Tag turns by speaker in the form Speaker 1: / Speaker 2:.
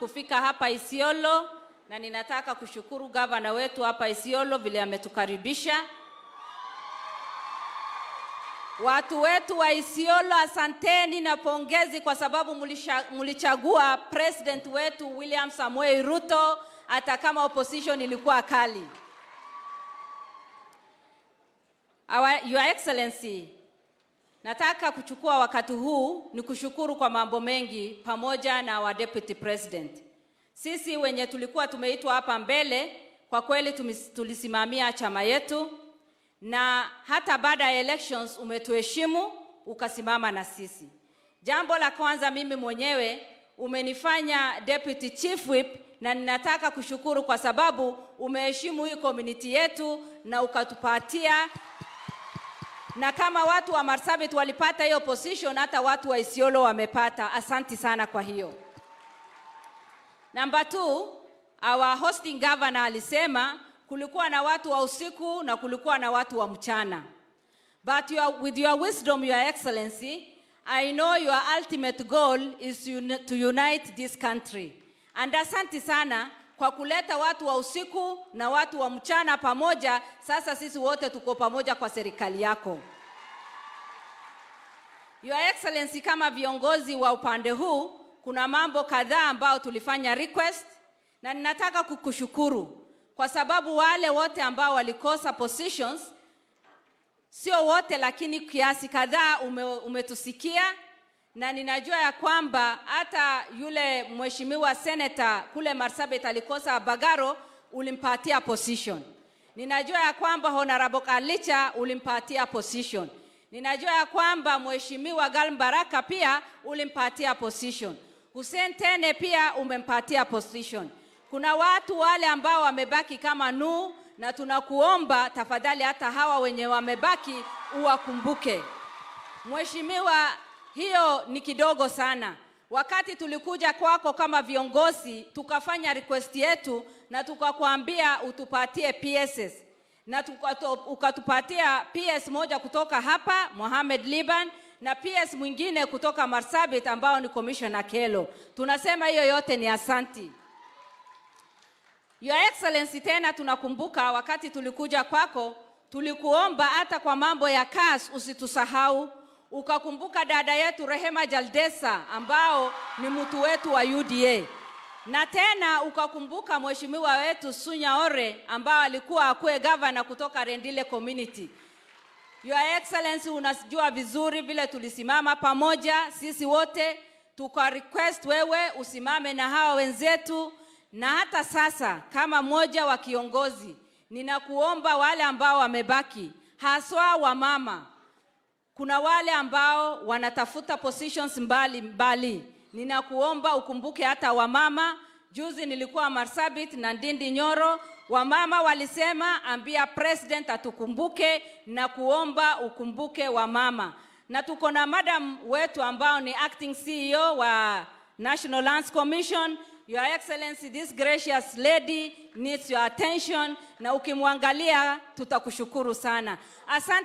Speaker 1: kufika hapa Isiolo, na ninataka kushukuru gavana wetu hapa Isiolo vile ametukaribisha. Watu wetu wa Isiolo, asanteni na pongezi kwa sababu mulichagua president wetu William Samoei Ruto hata kama opposition ilikuwa kali. Your Excellency, nataka kuchukua wakati huu ni kushukuru kwa mambo mengi pamoja na our deputy president. Sisi wenye tulikuwa tumeitwa hapa mbele, kwa kweli tulisimamia chama yetu, na hata baada ya elections umetuheshimu ukasimama na sisi. Jambo la kwanza, mimi mwenyewe umenifanya deputy chief whip, na ninataka kushukuru kwa sababu umeheshimu hii community yetu na ukatupatia, na kama watu wa Marsabit walipata hiyo position, hata watu wa Isiolo wamepata. Asanti sana kwa hiyo. Number two, our hosting governor alisema kulikuwa na watu wa usiku na kulikuwa na watu wa mchana. But with your wisdom, Your Excellency, I know your ultimate goal is to unite this country. And asante sana kwa kuleta watu wa usiku na watu wa mchana pamoja. Sasa sisi wote tuko pamoja kwa serikali yako. Your Excellency, kama viongozi wa upande huu, kuna mambo kadhaa ambao tulifanya request, na ninataka kukushukuru kwa sababu wale wote ambao walikosa positions, sio wote, lakini kiasi kadhaa umetusikia, na ninajua ya kwamba hata yule mheshimiwa senator kule Marsabit alikosa Bagaro, ulimpatia position. Ninajua ya kwamba Honorable Kalicha ulimpatia position. Ninajua ya kwamba mheshimiwa Gal Baraka pia ulimpatia position. Hussein Tene pia umempatia position. Kuna watu wale ambao wamebaki kama nu, na tunakuomba tafadhali hata hawa wenye wamebaki uwakumbuke. Mheshimiwa, hiyo ni kidogo sana. Wakati tulikuja kwako kama viongozi tukafanya request yetu na tukakwambia utupatie PSs na ukatupatia PS moja kutoka hapa Mohamed Liban na PS mwingine kutoka Marsabit ambao ni Commissioner Kelo. Tunasema hiyo yote ni asanti. Your Excellency, tena tunakumbuka wakati tulikuja kwako tulikuomba hata kwa mambo ya CAS usitusahau. Ukakumbuka dada yetu Rehema Jaldesa ambao ni mtu wetu wa UDA, na tena ukakumbuka mheshimiwa wetu Sunya Ore ambao alikuwa akuwe governor kutoka Rendile community. Your Excellency, unajua vizuri vile tulisimama pamoja sisi wote tuka request wewe usimame na hawa wenzetu, na hata sasa kama mmoja wa kiongozi ninakuomba wale ambao wamebaki, haswa wamama, kuna wale ambao wanatafuta positions mbali mbali, ninakuomba ukumbuke hata wamama. Juzi nilikuwa Marsabit na Ndindi Nyoro, wamama walisema ambia president atukumbuke, na kuomba ukumbuke wamama. Na tuko na madam wetu ambao ni acting CEO wa National Lands Commission. Your Excellency, this gracious lady needs your attention, na ukimwangalia tutakushukuru sana. Asante.